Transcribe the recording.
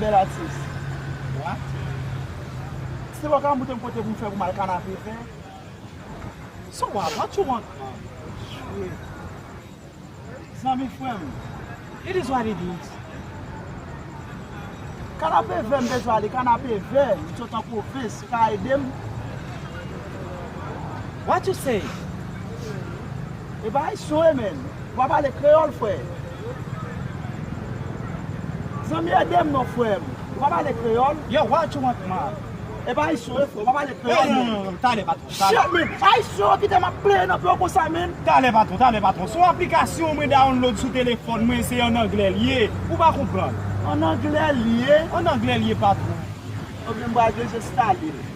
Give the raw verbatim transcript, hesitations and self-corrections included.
Bèl atis. What? Se pa ka moute m kote pou m fè pou m al kanapevè. So what? What you want, man? Zanmi frè m. It is what it is. Kanapevè m bezwen ale, kanapevè. M sot an pwovens, ou ka ede m? What you say? E pa ayisyen w ye, menn. Ou pa pale kreyòl, frè. Zanmi, ede m non, frè m. Ou pa pale kreyòl? Yo, what you want, man? E pa ayisyen w ye, frè. Ou pa pale kreyòl, non, non, non, non, talè, patwon, talè. Shit, man. Ayisyen yo kite m ap plede nan pye w konsa, man. Talè, patwon, talè, patwon. Se yon aplikasyon mwen download sou telefòn mwen, se an anglè l ye. Ou pa konprann? An anglè l ye? An anglè l ye, patwon. Ebyen, m pral dezenstale l.